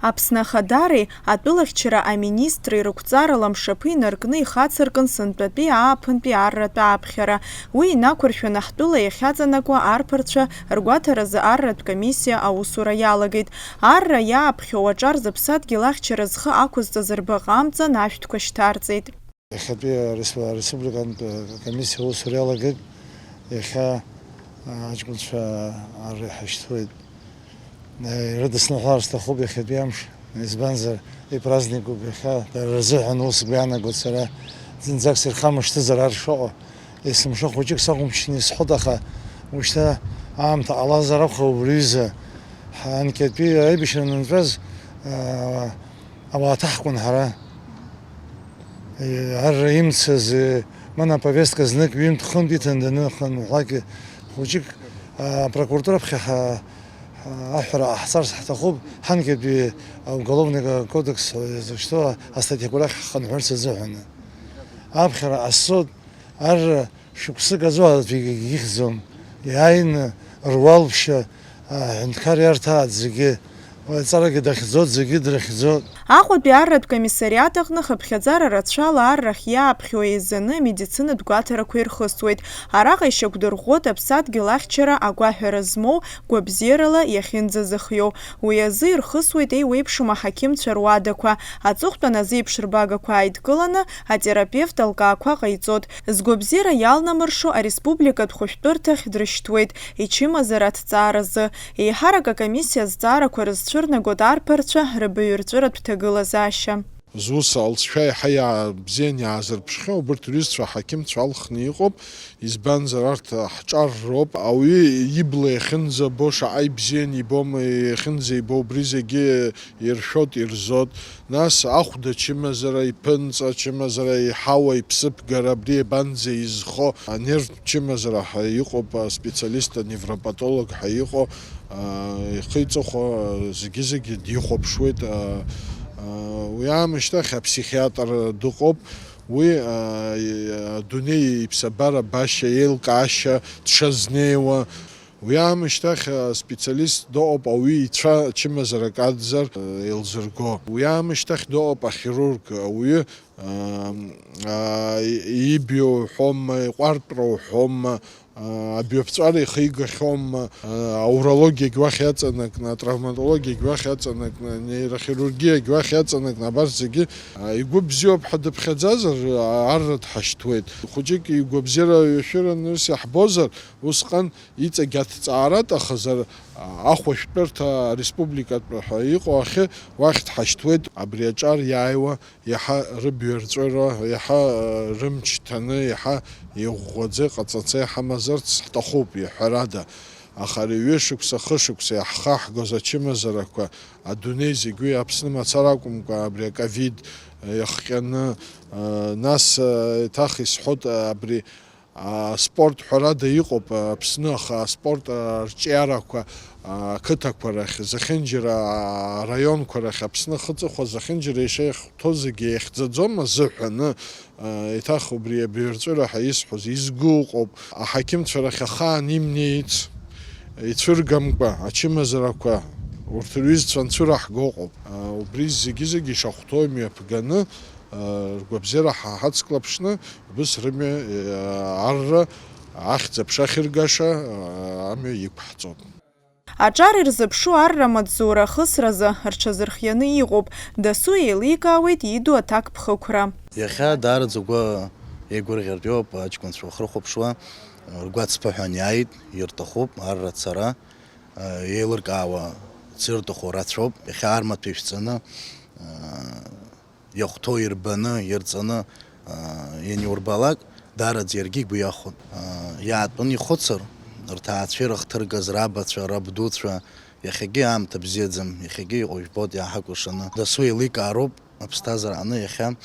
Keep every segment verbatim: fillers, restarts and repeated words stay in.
Аԥсны Ахадареи атәылахьчара аминистри рықәҵара ламшаԥы инаркны ихацыркын сынтәатәи ааԥынтәи арратә ааԥхьара. Уи инақәыршәаны ҳтәыла иахьаҵанакуа арԥарцәа ргәаҭаразы арратә комиссиа аусура иалагеит. Арра иааԥхьоу аҿар зыԥсадгьыл ахьчара зхы ақәызҵаз рбаҟа амҵан ашәҭқәа шьҭарҵеит. Иахьатәи арес-, ареспубликантә комиссиа аусура иалагеит. Иахьа, а, аҷкәынцәа арра иҳашьҭуеит. Ирыдысныҳәалар сҭахуп иахьатәи амш, избанзар, ипраздникуп иахьа, дара рзыҳәан ус сгәы иаанагоит сара, зынӡак сирхамышҭызар ар шыҟоу. Есымша хәыҷык сахәамԥшны исҳәоит, аха ушьҭа аамҭа ҟалазар акәхап убри аҩыза. Анкьатәи аибашьра анынҵәаз, аа, ауаа ҭаҳкуан ҳара. Арра имцаз, мана аповестка знык ҩынтә-хынтә иҭан даныхан, уахлакгьы хәыҷык, а, апрокуратура аԥхьа ҳа-, ҳа-, аҳәара ҟаҳҵарц ҳҭахуп, ҳанкьатәи ауголовный кодекс ҳәа изышьҭоу астатиақәа рахь ҳхынҳәырц азыҳәан. Аԥхьара ҟасҵоит, арра шықәсык азы аӡәгьы ихьӡом, иааины руалԥшьа, аҳәынҭқар иарҭааит зегьы, аҵарагьы дахьӡоит, зегьы дрыхьӡоит. Аҟәатәи арратә комиссариат аҟны хыԥхьаӡара рацәала аррахь иааԥхьо еизаны амедицинатә гәаҭарақәа ирхысуеит. Араҟа ишьақәдырӷәӷәоит аԥсадгьыл ахьчара агәаҳәара змоу гәабзиарала иахьынӡазыхиоу. Уи азы ирхысуеит еиуеиԥшым аҳақьымцәа руадақәа, аҵыхәтәан азеиԥшрбагақәа ааидкыланы атерапевт алкаақәа ҟаиҵоит. Згәабзиара иалнамыршо ареспубликатә хәышәтәырҭахь дрышьҭуеит ичымазара аҭҵааразы. Еиҳарак акомиссиа азҵаарақәа рызцәырнагоит арԥарцәа рыбаҩрҵәыратә ҭагылазаашьа. Зус алҵшәа еиҳа иаа-, бзиан иаазырԥшхьоу убырҭ рҩызцәа аҳақьымцәа алхны иҟоуп, избанзар, арҭ ҳҿар роуп. Ауаҩы ибла иахьынӡабо, шаҟа ибзиан ибома, иахьынӡаибо, убри зегьы иршәоит, ирзоит. Нас ахәда чымазара, иԥынҵа чымазара, иҳауа, иԥсыԥгара, абри иабанӡа изхо, анервтә чымазара ҳәа иҟоуп, аспециалист, аневропатолог ҳәа иҟоу, аа, ихы-иҵыхәа зегьы-зегьы дихәаԥшуеит. Аа, аа, уи аамышьҭахь аԥсихиатр дыҟоуп. Уи, аа, и-, адунеи иԥсабара башьа, еилкаашьа дшазнеиуа, уи аамышьҭахь, а, специалист дыҟоуп, ауаҩы ицәа чымазарак адзар, а, еилзырго. Уи аамышьҭахь дыҟоуп ахирург, ауаҩы, а, а, и-, ибио уҳәома, иҟәартәра уҳәома, а, абиоԥҵәара ихигахьоума, а, аурологиагь уахь иаҵанакны, атравматологиагь уахь иаҵанакны, анеирохирургиагь уахь иаҵанакны, абарҭ зегьы, а, игәы бзиоуп ҳәа дыԥхьаӡазар, а, арра дҳашьҭуеит. Хәыҷык игәабзиара ҩашәыраны ус иаҳбозар, усҟан иҵегь аҭҵааратә ахазар, ахәышәтәырҭа ареспубликатә ҳәа иҟоу ахьы уахь дҳашьҭуеит. Абри аҿар иааиуа иаҳа рыбҩарҵәыра, иаҳа, э, рымч ҭаны, иаҳа иӷәӷәаӡа иҟаҵаца иҳамазарц ҳҭахуп, иҳәарада. Аха ари ҩышықәса, хышықәса иаҳхаҳгоз ачымазарақәа, адунеи зегь уи Аԥсны мацара акәымкәа, абри аковид, э, иахҟьаны, э, нас, э, еиҭах исҳәоит, э, абри Аспорт ҳәарада иҟоуп Аԥсны, аха аспорт арҿиарақәа ақыҭақәа рахь, зехьынџьара араионқәа рахь, Аԥсны ахыҵыхәа зехьынџьара ишеихәҭоу зегьы иахьӡаӡом азыҳәаны, еиҭах убри абаҩрҵәыра ҳәа исҳәоз изгәы ыҟоуп. Аҳақьымцәа рахь ахаан имнеиц, ицәыргамкәа ачымазарақәа урҭ рҩызцәа анцәыраҳга ыҟоуп. Убри зегьы-зегьы ишахәҭоу имҩаԥганы, ргәабзиара ҳа ҳацклаԥшны, убыс рымҩа, э, арра, ахьӡ-аԥша ахьыргаша, э, амҩа иқәҳҵоит. Аҿар ирзыԥшу арра амаҵзура ахысразы рҽазырхианы иҟоуп, дасу еиликаауеит иду аҭакԥхықәра. Иахьа даараӡа агәы еигәырӷьартә иоуп, аҷкәынцәа уахрыхәаԥшуа, ргәы ацԥыҳәан иааит, ирҭахуп арра ацара, э, еилыркаауа, ирҭаху рацәоуп, иахьа армаҭәа ишәҵаны, э, иахәҭоу ирбаны, ирҵаны, аа, ианиурбалак, даараӡа иаргьы игәы иахәон. Аа, иаатәаны ихәыцыр, рҭаацәеи рыхҭыргаз рабацәа, рабдуцәа, иахьагьы аамҭа бзиаӡам, иахьагьы иҟоу жәбоит иааҳакәыршаны. Дасу еиликаароуп, аԥсҭазаара аҟны иахьа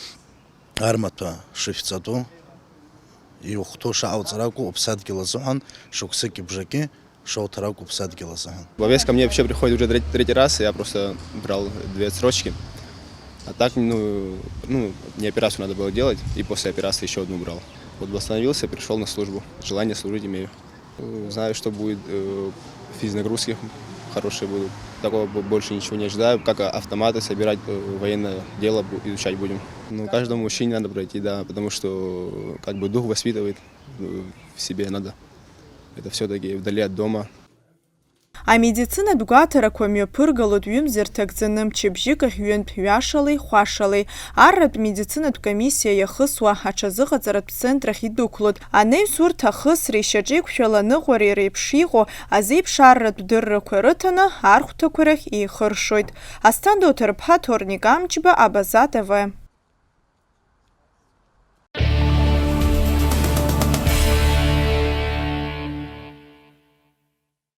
армаҭәа шышәҵатәу, иухәҭоу шаҟауҵар акәу, уԥсадгьыл азыҳәан шықәсыки бжаки шоуҭар акәу уԥсадгьыл азыҳәан. Повестка мне вообще приходит уже треть-, третий раз, я просто брал две отсрочки. А так, ну, ну, мне операцию надо было делать, и после операции ещё одну брал. Вот восстановился, пришёл на службу. Желание служить имею. Знаю, что будет, э, физнагрузки хорошие будут. Такого бо- больше ничего не ожидаю, как автоматы собирать, э, военное дело бу- изучать будем. Ну, каждому мужчине надо пройти, да, потому что как бы дух воспитывает, э, в себе надо. Это все-таки вдали от дома. Амедицинатә гәаҭарақәа мҩаԥыргалоит ҩымз ирҭагӡаны, мчыбжьык ахь ҩынтә ҩашалеи хәашалеи. Арратә медицинатә комиссиа иахысуа аҽазыҟаҵаратә центрахь идәықәлоит. Анаҩс урҭ ахысреи шьаҿеиқәшәала аныҟәареи реиԥш иҟоу азеиԥш арратә дыррақәа рыҭаны архәҭақәа рахь еихыршоит. Асҭанда Оҭырԥҳа, Ҭорник Амҷба, Абаза Т В.